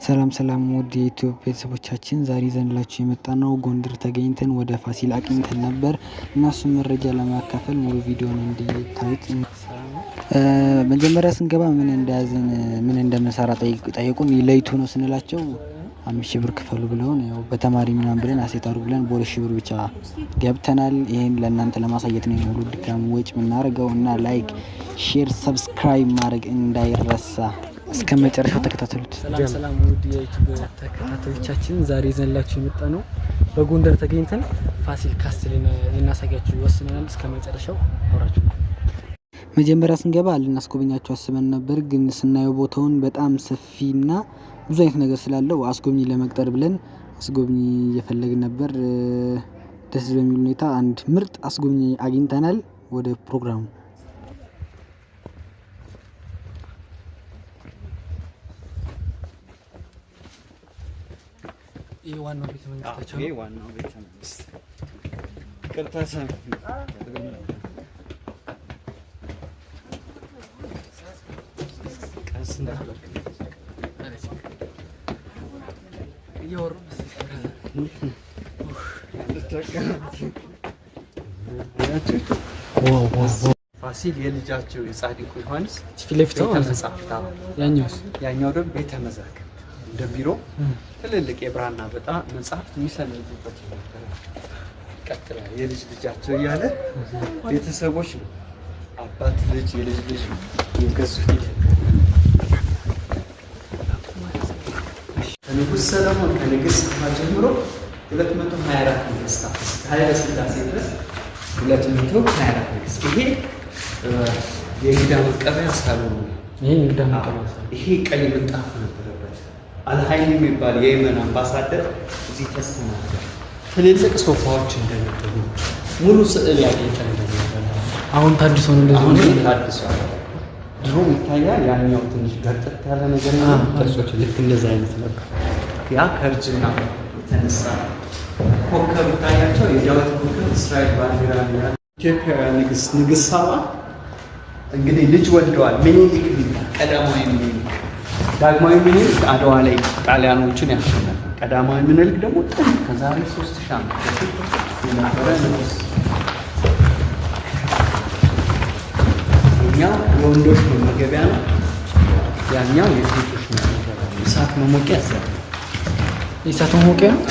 ሰላም ሰላም ውድ የዩቲዩብ ቤተሰቦቻችን፣ ዛሬ ይዘንላችሁ የመጣነው ጎንደር ተገኝተን ወደ ፋሲል አቅንተን ነበር እና እሱን መረጃ ለማካፈል ሙሉ ቪዲዮን እንዲታዩት። መጀመሪያ ስንገባ ምን እንደያዝን ምን እንደምንሰራ ጠይቁን። ለይቱ ነው ስንላቸው 5,000 ብር ክፈሉ ብለውን፣ ያው በተማሪ ምናምን ብለን አሴታሩ ብለን በ2,000 ብር ብቻ ገብተናል። ይህን ለእናንተ ለማሳየት ነው ሙሉ ድካም ወጪ የምናደርገው እና like፣ share፣ subscribe ማድረግ እንዳይረሳ። እስከ መጨረሻው ተከታተሉት። ሰላም ሰላም ውድ የዩቲዩብ ተከታታዮቻችን፣ ዛሬ ይዘንላችሁ የመጣነው በጎንደር ተገኝተን ፋሲል castle ልናሳያችሁ ወስነናል። እስከ መጨረሻው አብራችሁ። መጀመሪያ ስንገባ ልናስጎበኛቸው አስበን ነበር፣ ግን ስናየው ቦታውን በጣም ሰፊና ብዙ አይነት ነገር ስላለው አስጎብኚ ለመቅጠር ብለን አስጎብኚ እየፈለግን ነበር። ደስ በሚል ሁኔታ አንድ ምርጥ አስጎብኚ አግኝተናል። ወደ ፕሮግራሙ። ይህ ዋናው ቤተ መንግስታቸው ነው። ይሄ ዋናው ቤተ መንግስት ቅርታ ቀስ እያወሩ ፋሲል የልጃቸው የጻድቁ ዮሐንስ ፊት ለፊት ነው ቤተ ማለት ነው። መጻሕፍት። አዎ። ያኛውስ? ያኛው ደግሞ ቤተ መዛግብት እንደ ቢሮ ትልልቅ የብራና በጣም መጽሐፍት የሚሰንዱበት ነበረ። ይቀጥላል። የልጅ ልጃቸው እያለ ቤተሰቦች ነው። አባት ልጅ የልጅ ልጅ ነው የገዙት ኢትዮጵያ። ከንጉሥ ሰለሞን ከንግሥት ሳባ ጀምሮ 224 ነገስታት እስከ ኃይለ ሥላሴ ድረስ 224 ነገስት። ይሄ የእንግዳ መቀበያ ሳሎን ነው። ይሄ እንግዳ መቀበያ ሳሎን። ይሄ ቀይ ምንጣፍ ነበረበት። አልሀይል የሚባል የየመን አምባሳደር እዚህ ተስተናግዷል። ትልልቅ ሶፋዎች እንደነበሩ፣ ሙሉ ስዕል ያጌጠ እንደነበረ። አሁን ታድሶ ነው እንደዚህ አሁን ሆኖ። ታድሷል። ድሮ ይታያል። ያኛው ትንሽ ገርጠት ያለ ነገር ነው። ቅርጾች ልክ እንደዚህ አይነት ነበር። ያ ከእርጅና የተነሳ ኮከብ ይታያቸው። የዳዊት ኮከብ እስራኤል ባንዲራ ነው ያለው። ኢትዮጵያውያን ንግስት ንግስት ሳባ እንግዲህ ልጅ ወልደዋል። ምኒልክ የሚባል ቀዳማዊ ምኒልክ፣ ዳግማዊ ምኒልክ አድዋ ላይ ጣሊያኖችን ያሸነፈ፣ ቀዳማዊ ምኒልክ ደግሞ ጥንት ከዛሬ 3000 ዓመት በፊት የነበረ ንጉስ። ያኛው የወንዶች መመገቢያ ነው። ያኛው የሴቶች መመገቢያ ነው። እሳት መሞቂያ እዛ ነው። የእሳት መሞቂያ ነው።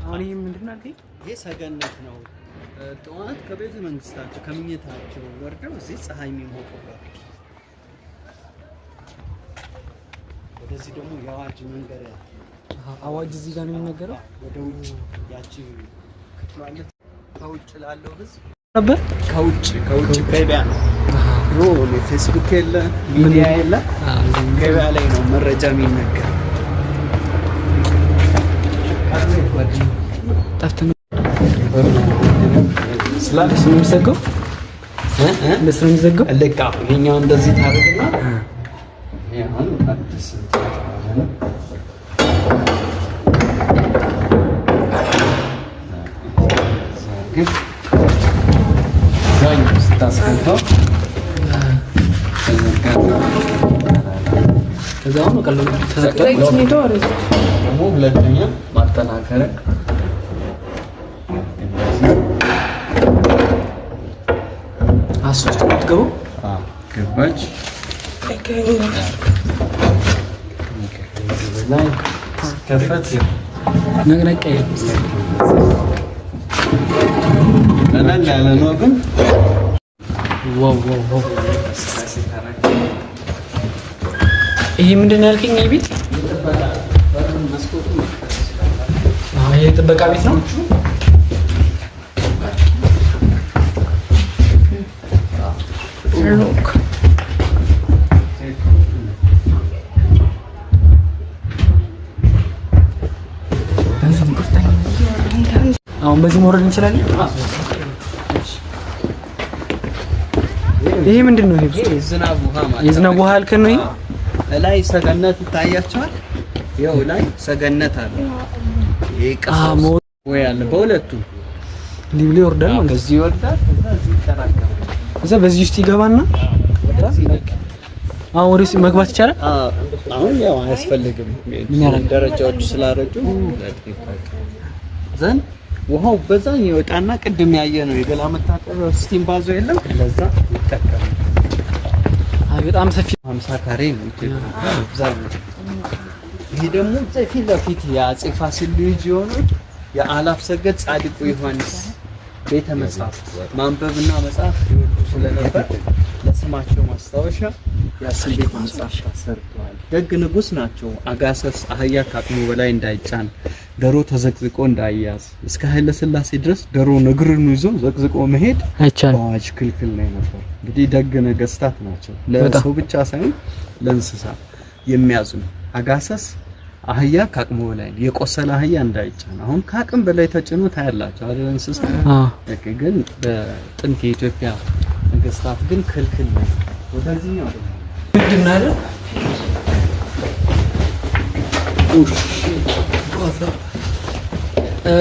አሁን ይሄ ምንድን ነው አልከኝ? ይሄ ሰገነት ነው። ጠዋት ከቤተ መንግስታቸው ከምኝታቸው ወርደው እዚህ ፀሐይ የሚሞቁበት። ወደዚህ ደግሞ የአዋጅ መንገሪያ። አዋጅ እዚህ ጋር ነው የሚነገረው። ወደ ውጭ ያቺ ክፍሏ አለች። ከውጭ ላለው ህዝብ ነበር። ከውጭ ገበያ ነው። ድሮ ፌስቡክ የለ፣ ሚዲያ የለ፣ ገበያ ላይ ነው መረጃ የሚነገር። ጠፍተን እንደሱ ነው የሚዘጋው። እንደሱ ነው የሚዘጋው። ልክ አሁን ይሄኛው እንደዚህ ታደርግና ይሄ አሁን አዲስ እንትን የተባለ ነው። ግን እዛኛው ስታስገባው ተዘጋ። ከዛ አሁን ቀላሉ ተዘግቷል። ደግሞ ሁለተኛ ማጠናከሪያ እንደዚህ። አሶስት ነው የምትገባው። ገባች። ላይ ከፈት ነቅነቅ አይልም። ቀለል ያለ ነው ግን Wow wow wow! ይሄ ምንድን ነው ያልከኝ? ይሄ ቤት ይሄ የጥበቃ ቤት ነው። Look. አሁን በዚህ መውረድ እንችላለን። ይሄ ምንድን ነው? ይሄ የዝናብ ውሃ ማለት የዝናብ ውሃ ያልከን ነው። ይሄ ላይ ሰገነት ይታያቸዋል። ይኸው ላይ ሰገነት አለ። ይሄ ቀሳውስት ወይ አለ በሁለቱ እንዲህ ብሎ ይወርዳል ማለት ነው። በዚህ ይወርዳል፣ ከዛ እዚህ ይጠራቀማል። እዛ በዚህ ውስጥ ይገባና አሁን ወደ ውስጥ መግባት ይቻላል። አሁን ያው አያስፈልግም፣ ምን ያደርጋል? ደረጃዎቹ ስላረጁ ዘንድ ውሃው በዛን ይወጣና ቅድም ያየ ነው የገላ መታጠቢያው steam bath ኦ የለም ለዛ ይጠቀማል። አይ በጣም ሰፊ 50 ካሬ ነው ኢትዮጵያ አብዛኛው። ይሄ ደግሞ ፊት ለፊት የአጼ ፋሲል ልጅ የሆኑት የአላፍ ሰገድ ጻድቁ ዮሐንስ ቤተ መጻሕፍት ማንበብና መጻፍ ይወዱ ስለነበር ለስማቸው ማስታወሻ ያስን ቤተ መጻሕፍት አሰርተዋል። ደግ ንጉሥ ናቸው። አጋሰስ አህያ ከአቅሙ በላይ እንዳይጫን፣ ዶሮ ተዘቅዝቆ እንዳይያዝ እስከ ኃይለ ሥላሴ ድረስ ዶሮ እግሩን ይዞ ዘቅዝቆ መሄድ አይቻልም። በአዋጅ ክልክል ነው የነበረው። እንግዲህ ደግ ነገስታት ናቸው። ለሰው ብቻ ሳይሆን ለእንስሳ የሚያዝኑ። አጋሰስ አህያ ከአቅሙ በላይ ነው። የቆሰለ አህያ እንዳይጫን። አሁን ከአቅም በላይ ተጭኖ ታያላቸው አይደል እንስሳ። በቃ ግን በጥንት የኢትዮጵያ ነገስታት ግን ክልክል ነው። ወደዚህኛው ደግሞ ምንድን ነው አይደል?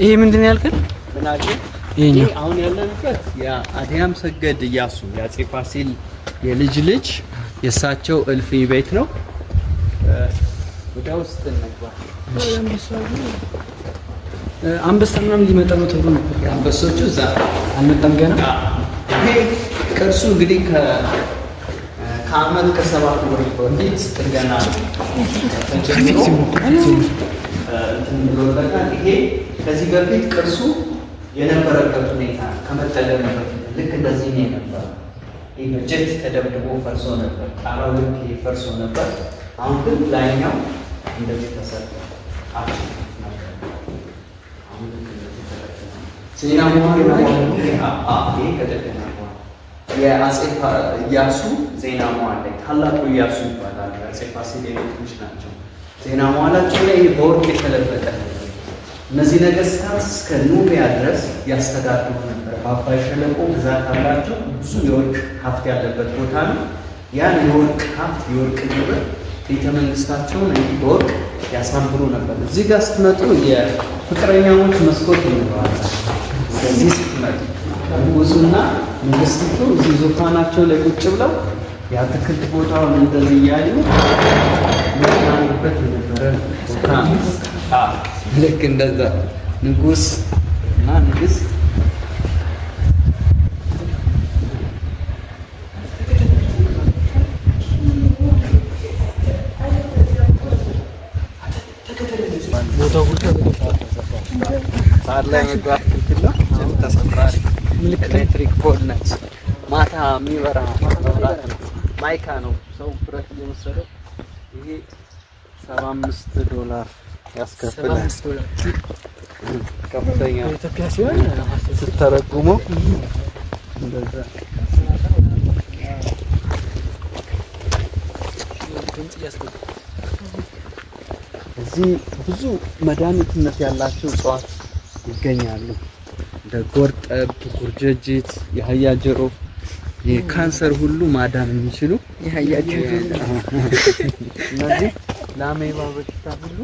ይሄ ምንድን ነው ያልከን? ምናችን ይሄኛው ይሄ አሁን ያለንበት የአድያም ሰገድ እያሱ የአጼ ፋሲል የልጅ ልጅ የእሳቸው እልፍኝ ቤት ነው። ወደ ውስጥ እንግባ። አንበሳ ምናምን ሊመጣ ነው ተብሎ ነበር። አንበሶቹ እዛ አልመጣም ገና። ይሄ ቅርሱ እንግዲህ ከአመት ከ7 ወር በፊት ጥገና ተጀምሮ እንትን ብሎለታል። ይሄ ከዚህ በፊት ቅርሱ የነበረበት ሁኔታ ከመጠገኑ በፊት ልክ እንደዚህ ነው የነበረው። ይህ በጀት ተደብድቦ ፈርሶ ነበር። ጣራው ልክ ይሄ ፈርሶ ነበር። አሁን ግን ላይኛው እንደዚህ ተሰርቷል። ነበር። አሁን ልክ እንደዚህ ተጠግኗል። ዜና መዋዕል ላይ ይሄ ከተጠገነ በኋላ የአጼ ኢያሱ ዜና መዋዕል ላይ ታላቁ ኢያሱ ይባላል። የአጼ ፋሲል የቤት ልጅ ናቸው። ዜና መዋዕላቸው ላይ ይሄ በወርቅ የተለበጠ ነው። እነዚህ ነገስታት እስከ ኑቢያ ድረስ ያስተዳድሩ ነበር። በአባይ ሸለቆ ግዛት አላቸው። ብዙ የወርቅ ሀብት ያለበት ቦታ ነው። ያን የወርቅ ሀብት የወርቅ ግብር ቤተ መንግስታቸውን እንዲህ በወርቅ ያሳምሩ ነበር። እዚህ ጋር ስትመጡ የፍቅረኛሞች መስኮት ይኖረዋል። ወደዚህ ስትመጡ ንጉሱና ንግስቲቱ እዚህ ዙፋናቸው ላይ ቁጭ ብለው የአትክልት ቦታውን እንደዚህ እያዩ ሚዝናኑበት የነበረ ቦታ ነው። ልክ እንደዛ ንጉስ እና ንግስት ሳር ላይ መግባት ክልክል ነው። ተሰብራሪ electric pole ነች። ማታ የሚበራ መብራት ነው። ማይካ ነው። ሰው ብረት እየመሰለው ይሄ $75 ያስከፍላል። ከፍተኛ ኢትዮጵያ ሲሆን ስተረጉመው እንደዛ ድምጽ እያስገባ እዚህ ብዙ መድኃኒትነት ያላቸው እጽዋት ይገኛሉ። እንደ ጎርጠብ፣ ጉርጀጅት፣ የአህያ ጆሮ፣ የካንሰር ሁሉ ማዳን የሚችሉ እነዚህ ለአሜባ በሽታ ሁሉ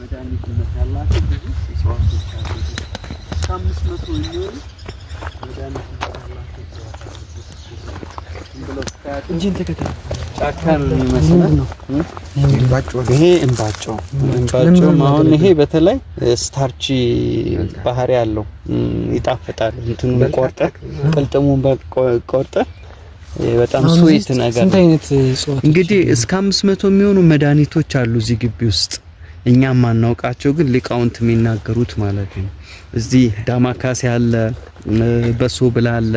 መድኃኒትነት ያላቸው ብዙ እጽዋቶች አሉ። እስከ 500 የሚሆኑ መድኃኒትነት ያላቸው እጽዋት አሉ። ዝም ብለው ስታያቸው እንጂን ተከተል ጫካ ነው የሚመስለው። ይሄ እምባጮ እምባጮ አሁን ይሄ በተለይ starchy ባህሪ ያለው ይጣፍጣል። እንትኑን ቆርጠህ ቅልጥሙን ቆርጠህ በጣም sweet ነገር ስንት አይነት እጽዋት እንግዲህ እስከ 500 የሚሆኑ መድኃኒቶች አሉ እዚህ ግቢ ውስጥ እኛ ማናውቃቸው ግን ሊቃውንት የሚናገሩት ማለት ነው። እዚህ ዳማካሴ አለ፣ በሶ ብላ አለ፣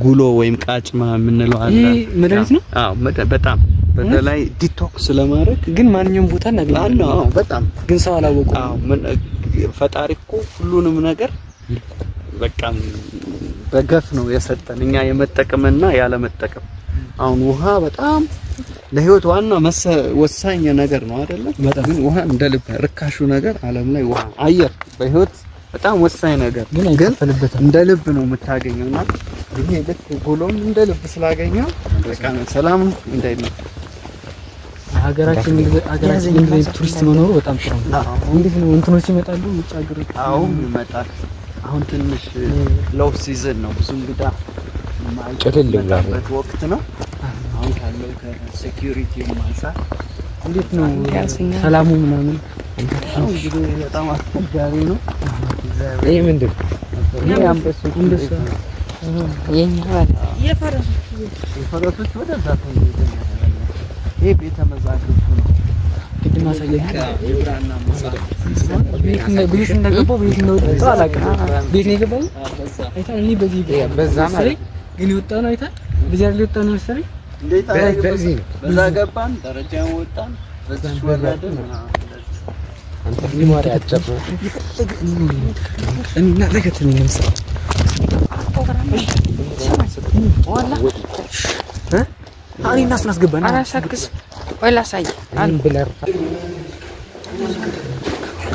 ጉሎ ወይም ቃጭማ የምንለው አለ። ይሄ መድኃኒት ነው? አዎ በጣም በተለይ detox ለማድረግ ግን ማንኛውም ቦታ እናገኛለን። አዎ በጣም ግን ሰው አላወቀውም። አዎ ምን ፈጣሪ እኮ ሁሉንም ነገር በቃ በገፍ ነው የሰጠን እኛ የመጠቀምና ያለመጠቀም። አሁን ውሃ በጣም ለህይወት ዋና ወሳኝ ነገር ነው አይደለ? ግን ውሃ እንደ ልብ ርካሹ ነገር ዓለም ላይ ውሃ፣ አየር በህይወት በጣም ወሳኝ ነገር ግን አይከፈልበትም። እንደ ልብ ነው የምታገኘውና ይሄ ልክ ጎሎም እንደ ልብ ስላገኘው በቃ ሰላም እንዳይል ሀገራችን ሀገራችን እንደዚህ ቱሪስት መኖሩ በጣም ጥሩ ነው። እንዴት ነው እንትኖች ይመጣሉ ውጭ ሀገር? አዎ ይመጣል። አሁን ትንሽ low season ነው፣ ብዙ እንግዳ ጭልል ብሏል። የማይመጣበት ወቅት ነው። አሁን ካለው ከ security አንጻር እንዴት ነው ሰላሙ ምናምን? አሁን እንግዲህ በጣም አስቸጋሪ ነው። ይህ ምንድን ነው? ይሄ አንበሶች አንበሳ። የፈረሶች ወደዛ ተሄደ። ይሄ ቤተ መዛግብቱ ነው። ቅድም አሳየኝ። የብራና መጽሐፍ። ቤት እንደገባሁ ቤት እንደወጣሁ አላውቅም። ቤት ነው የገባው አይተሃል? እኔ በዚህ በዛ ማለት መሰለኝ፣ ግን የወጣ ነው አይተሃል? በዚህ አይደል የወጣ ነው መሰለኝ። እንዴት አደረገ? በዚህ ነው። በዛ ገባን፣ ደረጃውን ወጣን፣ በዚህ ወረድን ምናምን እንደዚህ። አንተ memory አጭር ነው። እና ተከተለኝ ለምሳሌ እኔ እና እሱን አስገባን። አላሳክስ ወይ ላሳይ። ይህን blur